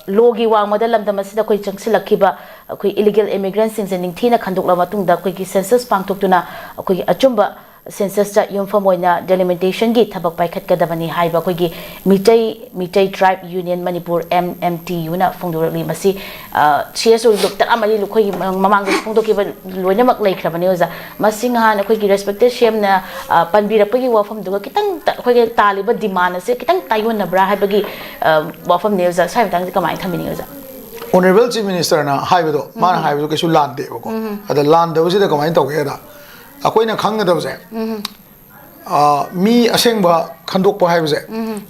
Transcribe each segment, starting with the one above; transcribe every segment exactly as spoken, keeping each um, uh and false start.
ꯂꯣꯒꯤ ꯋꯥꯡꯃꯗ ꯂꯝꯗꯝ ꯑꯁꯤꯗ ꯑꯩꯈꯣꯏ ꯆꯪꯁꯤꯜꯂꯛꯈꯤꯕ ꯑꯩꯈꯣꯏ ꯏꯂꯤꯒꯦꯜ ꯏꯃꯤꯒ꯭ꯔꯦꯟꯁꯤꯡꯁꯦ ꯅꯤꯡꯊꯤꯅ ꯈꯟꯗꯣꯛꯂꯕ ꯃꯇꯨꯡꯗ ꯑꯩꯈꯣꯏꯒꯤ ꯁꯦꯟꯁꯁ ꯄꯥꯡꯊꯣꯛꯇꯨꯅ ꯑꯩꯈꯣꯏꯒꯤ ꯑꯆꯨꯝꯕ ꯁꯦꯟꯁꯁꯇ ꯌꯨꯝꯐꯝ ꯑꯣꯏꯅ ꯗꯦꯂꯤꯃꯤꯇꯦꯁꯟꯒꯤ ꯊꯕꯛ ꯄꯥꯏꯈꯠꯀꯗꯕꯅꯤ ꯍꯥꯏꯕ ꯑꯩꯈꯣꯏꯒꯤ Meitei Meitei tribe union Manipur, M M T ꯌꯨꯅ ꯐꯣꯡꯗꯣꯔꯛꯂꯤ꯫ ꯃꯁꯤ ꯁꯤ ꯑꯦꯁ ꯑꯣ ꯂꯨꯞ ꯇꯔꯥꯃꯔꯤ ꯑꯩꯈꯣꯏꯒꯤ ꯃꯃꯥꯡꯗ ꯐꯣꯡꯗꯣꯛꯈꯤꯕ ꯂꯣꯏꯅꯃꯛ ꯂꯩꯈ꯭ꯔꯕꯅꯤ ꯑꯣꯖꯥ꯫ ꯃꯁꯤ ꯅꯍꯥꯟ ꯑꯩꯈꯣꯏꯒꯤ ꯔꯦꯁꯄꯦꯛꯇꯦꯠ ꯁꯤ ꯑꯦꯝꯅ ꯄꯟꯕꯤꯔꯛꯄꯒꯤ ꯋꯥꯐꯝꯗꯨꯒ ꯈꯤꯇꯪ ꯑꯩꯈꯣꯏꯒꯤ ꯇꯥꯜꯂꯤꯕ ꯗꯤꯃꯥꯟ ꯑꯁꯦ ꯈꯤꯇꯪ ꯇꯥꯏꯌꯣꯟꯅꯕ꯭ꯔꯥ ꯍꯥꯏꯕꯒꯤ ꯋꯥꯐꯝꯅꯤ ꯑꯣꯖꯥ꯫ ꯁ꯭ꯋꯥꯏ ꯃꯇꯥꯡꯁꯦ ꯀꯃꯥꯏꯅ ꯊꯝꯕꯤꯅꯤꯡꯉꯤ ꯑꯣꯖꯥ? ꯑꯣꯅꯔꯦꯕꯜ ꯆꯤꯐ ꯃꯤꯅꯤꯁꯇꯔꯅ ꯍꯥꯏꯕꯗꯣ ꯃꯥꯅ ꯍꯥꯏꯕꯗꯣ ꯀꯩꯁꯨ ꯂꯥꯟꯗꯦꯕꯀꯣ꯫ ꯑꯗ ꯂꯥꯟꯗꯕꯁꯤꯗ ꯀꯃꯥꯏꯅ ꯇꯧꯒꯦꯗ, ꯑꯩꯈꯣꯏꯅ ꯈꯪꯒꯗꯕꯁꯦ, ꯑ, ꯃꯤ ꯑꯁꯦꯡꯕ ꯈꯟꯗꯣꯛꯄ ꯍꯥꯏꯕꯁꯦ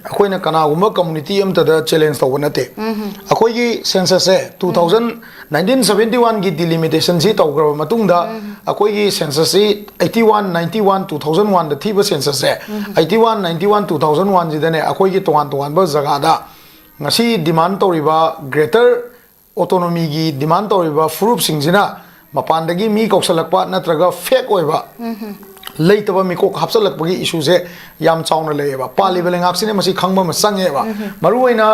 ꯑꯩꯈꯣꯏꯅ ꯀꯅꯥꯒꯨꯝꯕ ꯀꯝꯃꯨꯅꯤꯇꯤ ꯑꯝꯇꯗ ꯆꯦꯂꯦꯟꯖ ꯇꯧꯕ ꯅꯠꯇꯦ꯫ ꯑꯩꯈꯣꯏꯒꯤ ꯁꯦꯟꯁꯁꯁꯦ ꯇꯨ ꯊꯥꯎꯖꯟ ꯅꯥꯏꯟꯇꯤꯟ ꯁꯚꯦꯟꯇꯤ ꯋꯥꯟꯒꯤ ꯗꯤꯂꯤꯃꯤꯇꯦꯁꯟꯁꯤ ꯇꯧꯈ꯭ꯔꯕ ꯃꯇꯨꯡꯗ ꯑꯩꯈꯣꯏꯒꯤ ꯁꯦꯟꯁꯁꯁꯤ eighty one, ninety one, two thousand ꯋꯥꯟꯗ ꯊꯤꯕ ꯁꯦꯟꯁꯁꯁꯦ eighty one, ninety one, two thousand ꯋꯥꯟꯁꯤꯗꯅꯦ ꯑꯩꯈꯣꯏꯒꯤ ꯇꯣꯉꯥꯟ ꯇꯣꯉꯥꯟꯕ ꯖꯒꯥꯗ ꯉꯁꯤ ꯗꯤꯃꯥꯟ ꯇꯧꯔꯤꯕ ꯒ꯭ꯔꯦꯇꯔ ꯑꯣꯇꯣꯅꯣꯃꯤꯒꯤ ꯗꯤꯃꯥꯟ ꯇꯧꯔꯤꯕ ꯐꯨꯔꯨꯞꯁꯤꯡꯁꯤꯅ ꯃꯄꯥꯟꯗꯒꯤ ꯃꯤ ꯀꯧꯁꯜꯂꯛꯄ ꯅꯠꯇ꯭ꯔꯒ ꯐꯦꯛ ꯑꯣꯏꯕ ꯂꯩꯇꯕ ꯃꯤꯀꯣꯛ ꯍꯥꯞꯆꯜꯂꯛꯄꯒꯤ ꯏꯁꯨꯁꯦ ꯌꯥꯝ ꯆꯥꯎꯅ ꯂꯩꯌꯦꯕ꯫ ꯄꯥꯜꯂꯤꯕ ꯂꯩꯉꯥꯛꯁꯤꯅ ꯃꯁꯤ ꯈꯪꯕ ꯑꯃ ꯆꯪꯉꯦꯕ꯫ ꯃꯔꯨꯑꯣꯏꯅ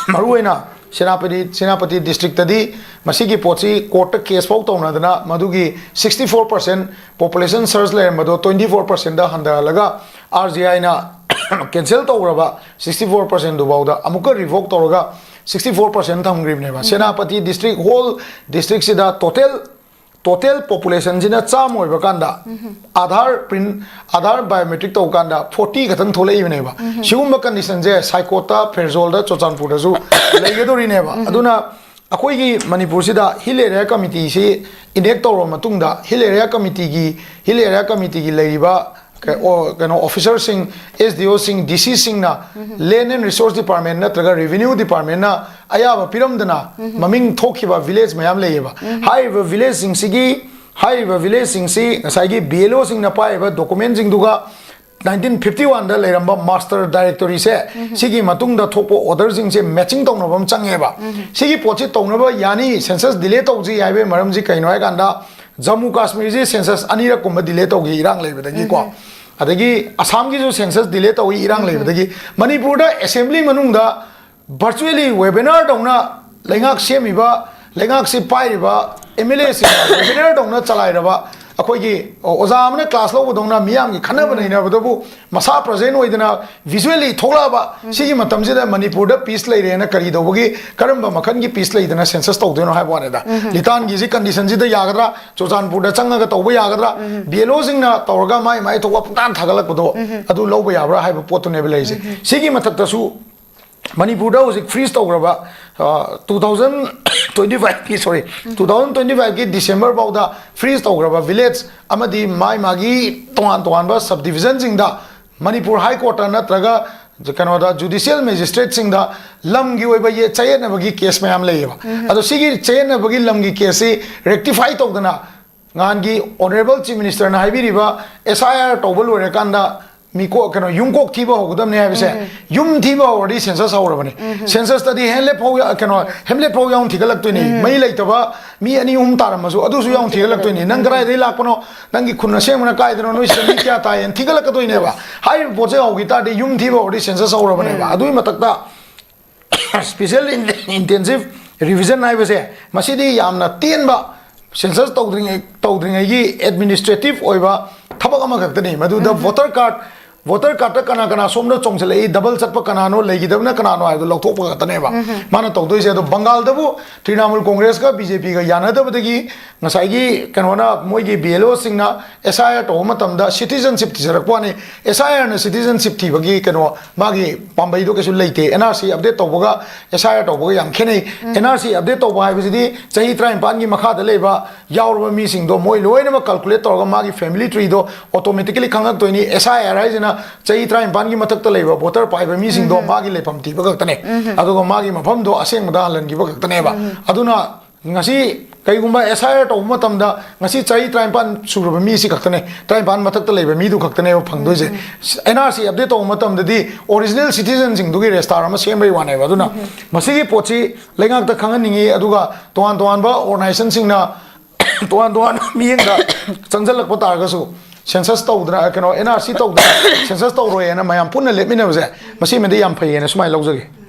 ꯃꯔꯨꯑꯣꯏꯅ ꯁꯦꯅꯥꯄꯇꯤ ꯁꯦꯅꯥꯄꯇꯤ ꯗꯤꯁꯇ꯭ꯔꯤꯛꯇꯗꯤ ꯃꯁꯤꯒꯤ ꯄꯣꯠꯁꯤ ꯀꯣꯔꯠꯇ ꯀꯦꯁ ꯐꯥꯎ ꯇꯧꯅꯗꯅ ꯃꯗꯨꯒꯤ sixty four percent population surge ꯂꯩꯔꯝꯕꯗꯣ ꯇ꯭ꯋꯦꯟꯇꯤ ꯐꯣꯔ ꯄꯥꯔꯁꯦꯟꯗ ꯍꯟꯊꯍꯜꯂꯒ ꯑꯥꯔ ꯖꯤ ꯑꯥꯏꯅ ꯀꯦꯟꯁꯦꯜ ꯇꯧꯈ꯭ꯔꯕ ꯁꯤꯛꯁꯇꯤ ꯐꯣꯔ ꯄꯥꯔꯁꯦꯟꯗꯨꯐꯥꯎꯗ ꯑꯃꯨꯛꯀ ꯔꯤꯚꯣꯛ ꯇꯧꯔꯒ ꯁꯤꯛꯁꯇꯤ ꯐꯣꯔ ꯄꯥꯔꯁꯦꯟ ꯊꯝꯈ꯭ꯔꯤꯕꯅꯦꯕ꯫ ꯁꯦꯅꯥꯄꯇꯤ ꯗꯤꯁꯇ꯭ꯔꯤꯛ ꯍꯣꯜ ꯗꯤꯁꯇ꯭ꯔꯤꯛꯁꯤꯗ ꯇꯣꯇꯦꯜ ꯇꯣꯇꯦꯜ ꯄꯣꯄꯨꯂꯦꯁꯟꯁꯤꯅ ꯆꯥꯝꯃ ꯑꯣꯏꯕ ꯀꯥꯟꯗ ꯑꯙꯥꯔ ꯄ꯭ꯔꯤꯟ ꯑꯙꯥꯔ ꯕꯥꯏꯑꯣꯃꯦꯇ꯭ꯔꯤꯛ ꯇꯧꯕ ꯀꯥꯟꯗ ꯐꯣꯔꯇꯤ ꯈꯛꯇꯪ ꯊꯣꯛꯂꯛꯏꯕꯅꯦꯕ꯫ ꯁꯤꯒꯨꯝꯕ ꯀꯟꯗꯤꯁꯟꯁꯦ ꯁꯥꯏꯀꯣꯠꯇ, ꯐꯦꯔꯖꯣꯜꯗ, ꯆꯨꯔꯆꯥꯟꯄꯨꯔꯗꯁꯨ ꯂꯩꯒꯗꯧꯔꯤꯅꯦꯕ꯫ ꯑꯗꯨꯅ ꯑꯩꯈꯣꯏꯒꯤ ꯃꯅꯤꯄꯨꯔꯁꯤꯗ ꯍꯤꯜ ꯑꯦꯔꯤꯌꯥ ꯀꯃꯤꯇꯤꯁꯤ ꯏꯅꯦꯛ ꯇꯧꯔꯕ ꯃꯇꯨꯡꯗ ꯍꯤꯜ ꯑꯦꯔꯤꯌꯥ ꯀꯃꯤꯇꯤꯒꯤ ꯍꯤꯜ ꯑꯦꯔꯤꯌꯥ ꯀꯃꯤꯇꯤꯒꯤ ꯂꯩꯔꯤꯕ ꯀ- ꯑꯣ, ꯀꯩꯅꯣ ꯑꯣꯐꯤꯁꯔꯁꯤꯡ, ꯑꯦꯁ ꯗꯤ ꯑꯣꯁꯤꯡ, ꯗꯤ ꯁꯤꯁꯤꯡꯅ ꯂꯦꯟ ꯑꯦꯟ ꯔꯤꯁꯣꯔꯁ ꯗꯤꯄꯥꯔꯠꯃꯦꯟ ꯅꯠꯇ꯭ꯔꯒ ꯔꯦꯚꯤꯅ꯭ꯌꯨ ꯗꯤꯄꯥꯔꯠꯃꯦꯟꯅ ꯑꯌꯥꯕ ꯄꯤꯔꯝꯗꯅ ꯃꯃꯤꯡ ꯊꯣꯛꯈꯤꯕ ꯚꯤꯂꯦꯖ ꯃꯌꯥꯝ ꯂꯩꯌꯦꯕ꯫ ꯍꯥꯏꯔꯤꯕ ꯚꯤꯂꯦꯖꯁꯤꯡꯁꯤꯒꯤ ꯍꯥꯏꯔꯤꯕ ꯚꯤꯂꯦꯖꯁꯤꯡꯁꯤ ꯉꯁꯥꯏꯒꯤ ꯕꯤ ꯑꯦꯜ ꯑꯣꯁꯤꯡꯅ ꯄꯥꯏꯔꯤꯕ ꯗꯣꯀꯨꯃꯦꯟꯁꯤꯡꯗꯨꯒ ꯅꯥꯏꯟꯇꯤꯟ ꯐꯤꯐꯇꯤ ꯋꯥꯟꯗ ꯂꯩꯔꯝꯕ ꯃꯥꯁꯇꯔ ꯗꯥꯏꯔꯦꯛꯇꯣꯔꯤꯁꯦ ꯁꯤꯒꯤ ꯃꯇꯨꯡꯗ ꯊꯣꯛꯄ ꯑꯣꯔꯗꯔꯁꯤꯡꯁꯦ ꯃꯦꯆꯤꯡ ꯇꯧꯅꯕ ꯑꯃ ꯆꯪꯉꯦꯕ꯫ ꯁꯤꯒꯤ ꯄꯣꯠꯁꯤ ꯇꯧꯅꯕ ꯌꯥꯅꯤ, ꯁꯦꯟꯁꯁ ꯗꯤꯂꯦ ꯇꯧꯁꯤ ꯍꯥꯏꯕꯒꯤ ꯃꯔꯝꯁꯤ ꯀꯩꯅꯣ ꯍꯥꯏ ꯀꯥꯟꯗ ꯖꯝꯃꯨ ꯀꯥꯁꯃꯤꯔꯁꯤ ꯁꯦꯟꯁꯁ ꯑꯅꯤꯔꯛ ꯀꯨꯝꯕ ꯗꯤꯂꯦ ꯇꯧꯈꯤ ꯏꯔꯥꯡ ꯂꯩꯕꯗꯒꯤꯀꯣ꯫ ꯑꯗꯒꯤ ꯑꯁꯥꯝꯒꯤꯁꯨ ꯁꯦꯟꯁꯁ ꯗꯤꯂꯦ ꯇꯧꯏ ꯏꯔꯥꯡ ꯂꯩꯕꯗꯒꯤ꯫ ꯃꯅꯤꯄꯨꯔꯗ ꯑꯦꯁꯦꯝꯕ꯭ꯂꯤ ꯃꯅꯨꯡꯗ ꯚꯔꯆꯨꯋꯦꯂꯤ ꯋꯦꯕꯤꯅꯥꯔ ꯇꯧꯅ ꯂꯩꯉꯥꯛ ꯁꯦꯝꯃꯤꯕ, ꯂꯩꯉꯥꯛꯁꯤ ꯄꯥꯏꯔꯤꯕ ꯑꯦꯝ ꯑꯦꯜ ꯑꯦꯁꯤꯡꯅ ꯋꯦꯕꯤꯅꯥꯔ ꯇꯧꯅ ꯆꯂꯥꯏꯔꯕ, ꯑꯩꯈꯣꯏꯒꯤ ꯑꯣꯖꯥ ꯑꯃꯅ ꯀ꯭ꯂꯥꯁ ꯂꯧꯕꯗꯧꯅ ꯃꯤꯌꯥꯝꯒꯤ ꯈꯟꯅꯕ ꯅꯩꯅꯕꯗꯕꯨ ꯃꯁꯥ ꯄ꯭ꯔꯖꯦꯟ ꯑꯣꯏꯗꯅ ꯚꯤꯖꯨꯋꯦꯂꯤ ꯊꯣꯛꯂꯛꯑꯕ, ꯁꯤꯒꯤ ꯃꯇꯝꯁꯤꯗ ꯃꯅꯤꯄꯨꯔꯗ ꯄꯤꯁ ꯂꯩꯔꯦꯅ ꯀꯔꯤ ꯇꯧꯕꯒꯤ, ꯀꯔꯝꯕ ꯃꯈꯜꯒꯤ ꯄꯤꯁ ꯂꯩꯗꯅ ꯁꯦꯟꯁꯁ ꯇꯧꯗꯣꯏꯅꯣ ꯍꯥꯏꯕ ꯋꯥꯅꯤꯗ꯫ ꯂꯤꯇꯥꯟꯒꯤꯁꯤ ꯀꯟꯗꯤꯁꯟꯁꯤꯗ ꯌꯥꯒꯗ꯭ꯔꯥ? ꯆꯨꯔꯆꯥꯟꯄꯨꯔꯗ ꯆꯪꯉꯒ ꯇꯧꯕ ꯌꯥꯒꯗ꯭ꯔꯥ? ꯕꯤ ꯑꯦꯜ ꯑꯣꯁꯤꯡꯅ ꯇꯧꯔꯒ ꯃꯥꯏ ꯃꯥꯏ ꯊꯣꯛꯄ ꯄꯨꯡꯇꯥꯟ ꯊꯥꯒꯠꯂꯛꯄꯗꯣ, ꯑꯗꯨ ꯂꯧꯕ ꯌꯥꯕ꯭ꯔꯥ ꯍꯥꯏꯕ ꯄꯣꯠꯇꯨꯅꯦꯕ ꯂꯩꯔꯤꯁꯦ꯫ ꯁꯤꯒꯤ ꯃꯊꯛꯇꯁꯨ ꯃꯅꯤꯄꯨꯔꯗ ꯍꯧꯖꯤꯛ ꯐ꯭ꯔꯤꯖ ꯇꯧꯈ꯭ꯔꯕ, ꯇꯨ ꯊꯥꯎꯖꯟ ꯇ꯭ꯋꯦꯟꯇꯤ ꯐꯥꯏꯚꯀꯤ, ꯁꯣꯔꯤ, ꯇꯨ ꯊꯥꯎꯖꯟ ꯇ꯭ꯋꯦꯟꯇꯤ ꯐꯥꯏꯚꯀꯤ ꯗꯤꯁꯦꯝꯕꯔ ꯐꯥꯎꯗ ꯐ꯭ꯔꯤꯖ ꯇꯧꯈ꯭ꯔꯕ ꯚꯤꯂꯦꯖ ꯑꯃꯗꯤ ꯃꯥꯏ ꯃꯥꯒꯤ ꯇꯣꯉꯥꯟ ꯇꯣꯉꯥꯟꯕ ꯁꯕ ꯗꯤꯕꯤꯖꯟꯁꯤꯡꯗ ꯃꯅꯤꯄꯨꯔ ꯍꯥꯏ ꯀꯣꯔꯠꯇ ꯅꯠꯇ꯭ꯔꯒ ꯀꯩꯅꯣꯗ ꯖꯨꯗꯤꯁꯤꯌꯦꯜ ꯃꯦꯖꯤꯁꯇ꯭ꯔꯦꯠꯁꯤꯡꯗ ꯂꯝꯒꯤ ꯑꯣꯏꯕ ꯌꯦ-, ꯆꯌꯦꯠꯅꯕꯒꯤ ꯀꯦꯁ ꯃꯌꯥꯝ ꯂꯩꯌꯦꯕ꯫ ꯑꯗꯣ ꯁꯤꯒꯤ ꯆꯌꯦꯠꯅꯕꯒꯤ ꯂꯝꯒꯤ ꯀꯦꯁꯁꯤ ꯔꯦꯛꯇꯤꯐꯥꯏ ꯇꯧꯗꯅ ꯅꯍꯥꯟꯒꯤ ꯑꯣꯅꯔꯦꯕꯜ ꯆꯤꯐ ꯃꯤꯅꯤꯁꯇꯔꯅ ꯍꯥꯏꯕꯤꯔꯤꯕ ꯑꯦꯁ ꯑꯥꯏ ꯑꯥꯔ ꯇꯧꯕ ꯂꯣꯏꯔꯀꯥꯟꯗ ꯃꯤꯀꯣ-, ꯀꯩꯅꯣ, ꯌꯨꯝꯀꯣꯛ ꯊꯤꯕ ꯍꯧꯒꯗꯕꯅꯦ ꯍꯥꯏꯕꯁꯦ, ꯌꯨꯝ ꯊꯤꯕ ꯍꯧꯔꯗꯤ ꯁꯦꯟꯁꯁ ꯍꯧꯔꯕꯅꯤ꯫ ꯁꯦꯟꯁꯁꯇꯗꯤ ꯍꯦꯝꯂꯦꯠ ꯐꯥꯎ ꯌꯥ-, ꯀꯩꯅꯣ, ꯍꯦꯝꯂꯦꯠ ꯐꯥꯎ ꯌꯥꯎꯅ ꯊꯤꯒꯠꯂꯛꯇꯣꯏꯅꯤ꯫ ꯃꯩ ꯂꯩꯇꯕ ꯃꯤ ꯑꯅꯤ ꯑꯍꯨꯝ ꯇꯥꯔꯝꯃꯁꯨ ꯑꯗꯨꯁꯨ ꯌꯥꯎꯅ ꯊꯤꯒꯠꯂꯛꯇꯣꯏꯅꯤ꯫ "ꯅꯪ ꯀꯗꯥꯏꯗꯒꯤ ꯂꯥꯛꯄꯅꯣ? ꯅꯪꯒꯤ ꯈꯨꯟ ꯑꯁꯦꯡꯕꯅ ꯀꯥꯏꯗꯅꯣ? ꯅꯣꯏ ꯁꯤꯗ ꯃꯤ ꯀꯌꯥ ꯇꯥꯏ?" ꯍꯥꯏꯅ ꯊꯤꯒꯠꯂꯛꯀꯗꯣꯏꯅꯦꯕ꯫ ꯍꯥꯏꯔꯤꯕ ꯄꯣꯠꯁꯦ ꯍꯧꯈꯤ ꯇꯥꯔꯗꯤ ꯌꯨꯝ ꯊꯤꯕ ꯍꯧꯔꯗꯤ ꯁꯦꯟꯁꯁ ꯍꯧꯔꯕꯅꯦꯕ꯫ ꯑꯗꯨꯒꯤ ꯃꯊꯛꯇ ꯁ꯭ꯄꯦꯁꯦꯜ ꯏꯟ-, ꯏꯟꯇꯦꯟꯁꯤꯞ ꯔꯤꯚꯤꯖꯟ ꯍꯥꯏꯕꯁꯦ, ꯃꯁꯤꯗꯤ ꯌꯥꯝꯅ ꯇꯦꯟꯕ, ꯁꯦꯟꯁꯁ ꯇꯧꯗ꯭ꯔꯤꯉꯩ, ꯇꯧꯗ꯭ꯔꯤꯉꯩꯒꯤ ꯑꯦꯗꯃꯤꯅꯤꯁꯇ꯭ꯔꯦꯇꯤꯞ ꯑꯣꯏꯕ ꯊꯕꯛ ꯑꯃꯈꯛꯇꯅꯤ꯫ ꯃꯗꯨꯗ ꯚꯣꯇꯔ ꯀꯥꯔꯗ, ꯚꯣꯇꯔ ꯀꯥꯔꯗꯇ ꯀꯅꯥ ꯀꯅꯥ ꯁꯣꯝꯗ ꯆꯣꯡꯁꯤꯜꯂꯛꯏ, ꯗꯕꯜ ꯆꯠꯄ ꯀꯅꯥꯅꯣ, ꯂꯩꯈꯤꯗꯕꯅ ꯀꯅꯥꯅꯣ ꯍꯥꯏꯕꯗꯣ ꯂꯧꯊꯣꯛꯄ ꯈꯛꯇꯅꯦꯕ ꯃꯥꯅ ꯇꯧꯗꯣꯏꯁꯦ꯫ ꯑꯗꯣ ꯕꯪꯒꯥꯜꯗꯕꯨ ꯇ꯭ꯔꯤꯅꯥꯃꯨꯜ ꯀꯣꯡꯒ꯭ꯔꯦꯁꯀ ꯕꯤ ꯖꯦ ꯄꯤꯒ ꯌꯥꯅꯗꯕꯗꯒꯤ ꯉꯁꯥꯏꯒꯤ ꯀꯩꯅꯣꯅ, ꯃꯣꯏꯒꯤ ꯕꯤ ꯑꯦꯜ ꯑꯣꯁꯤꯡꯅ ꯑꯦꯁ ꯑꯥꯏ ꯑꯥꯔ ꯇꯧꯕ ꯃꯇꯝꯗ ꯁꯤꯇꯤꯖꯟꯁꯤꯞ ꯊꯤꯖꯔꯛꯄ ꯋꯥꯅꯤ꯫ ꯑꯦꯁ ꯑꯥꯏ ꯑꯥꯔꯅ ꯁꯤꯇꯤꯖꯟꯁꯤꯞ ꯊꯤꯕꯒꯤ ꯀꯩꯅꯣ, ꯃꯥꯒꯤ ꯄꯥꯝꯕꯩꯗꯣ ꯀꯩꯁꯨ ꯂꯩꯇꯦ꯫ ꯑꯦꯟ ꯑꯥꯔ ꯁꯤ ꯑꯞꯗꯦꯠ ꯇꯧꯕꯒ ꯑꯦꯁ ꯑꯥꯏ ꯑꯥꯔ ꯇꯧꯕꯒ ꯌꯥꯝ ꯈꯦꯠꯅꯩ꯫ ꯑꯦꯟ ꯑꯥꯔ ꯁꯤ ꯑꯞꯗꯦꯠ ꯇꯧꯕ ꯍꯥꯏꯕꯁꯤꯗꯤ ꯆꯍꯤ ꯇꯔꯥꯅꯤꯄꯥꯟꯒꯤ ꯃꯈꯥꯗ ꯂꯩꯕ ꯌꯥꯎꯔꯕ ꯃꯤꯁꯤꯡꯗꯣ ꯃꯣꯏ ꯂꯣꯏꯅꯃꯛ ꯀꯥꯜꯀꯨꯂꯦꯠ ꯇꯧꯔꯒ ꯃꯥꯒꯤ ꯐꯦꯃꯤꯂꯤ ꯇ꯭ꯔꯤꯗꯣ ꯑꯣꯇꯣꯃꯦꯇꯤꯀꯦꯂꯤ ꯈꯪꯉꯛꯇꯣꯏꯅꯤ꯫ ꯑꯦꯁ ꯑꯥꯏ ꯑꯥꯔ ꯍꯥꯏꯁꯤꯅ ꯆꯍꯤ ꯇꯔꯥꯅꯤꯄꯥꯟꯒꯤ ꯃꯊꯛꯇ ꯂꯩꯕ ꯚꯣꯇꯔ ꯄꯥꯏꯕ ꯃꯤꯁꯤꯡꯗꯣ ꯃꯥꯒꯤ ꯂꯩꯐꯝ ꯊꯤꯕ ꯈꯛꯇꯅꯦ꯫ ꯑꯗꯨꯒ ꯃꯥꯒꯤ ꯃꯐꯝꯗꯣ ꯑꯁꯦꯡꯕꯗ ꯍꯜꯍꯟꯈꯤꯕ ꯈꯛꯇꯅꯦꯕ꯫ ꯑꯗꯨꯅ ꯉꯁꯤ ꯀꯩꯒꯨꯝꯕ ꯑꯦꯁ ꯑꯥꯏ ꯑꯥꯔ ꯇꯧꯕ ꯃꯇꯝꯗ ꯉꯁꯤ ꯆꯍꯤ ꯇꯔꯥꯅꯤꯄꯥꯟ ꯁꯨꯔꯕ ꯃꯤꯁꯤ ꯈꯛꯇꯅꯦ, ꯇꯔꯥꯅꯤꯄꯥꯟ ꯃꯊꯛꯇ ꯂꯩꯕ ꯃꯤꯗꯨ ꯈꯛꯇꯅꯦꯕ ꯐꯪꯗꯣꯏꯁꯦ꯫ ꯑꯦꯟ ꯑꯥꯔ ꯁꯤ ꯑꯞꯗꯦꯠ ꯇꯧꯕ ꯃꯇꯝꯗꯗꯤ ꯑꯣꯔꯤꯖꯤꯅꯦꯜ ꯁꯤꯇꯤꯖꯟꯁꯤꯡꯗꯨꯒꯤ ꯔꯦꯁꯇꯥꯔ ꯑꯃ ꯁꯦꯝꯕꯒꯤ ꯋꯥꯅꯦꯕ꯫ ꯑꯗꯨꯅ ꯃꯁꯤꯒꯤ ꯄꯣꯠꯁꯤ ꯂꯩꯉꯥꯛꯇ ꯈꯪꯍꯟꯅꯤꯡꯉꯤ, ꯑꯗꯨꯒ ꯇꯣꯉꯥꯟ ꯇꯣꯉꯥꯟꯕ ꯑꯣꯔꯒꯅꯥꯏꯖꯦꯁꯟꯁꯤꯡꯅ ꯇꯣꯉꯥꯟ ꯇꯣꯉꯥꯟꯕ ꯃꯤꯠꯌꯦꯡꯗ ꯆꯪꯁꯤꯜꯂꯛꯄ ꯇꯥꯔꯒꯁꯨ, ꯁꯦꯟꯁꯁ ꯇꯧꯗꯅ, ꯀꯩꯅꯣ, ꯑꯦꯟ ꯑꯥꯔ ꯁꯤ ꯇꯧꯗꯅ ꯁꯦꯟꯁꯁ ꯇꯧꯔꯣꯏꯅ ꯃꯌꯥꯝ ꯄꯨꯟꯅ ꯂꯦꯞꯃꯤꯟꯅꯕꯁꯦ, ꯃꯁꯤꯃꯗꯤ ꯌꯥꯝ ꯐꯩꯌꯦꯅ ꯁꯨꯃꯥꯏꯅ ꯂꯧꯖꯒꯦ꯫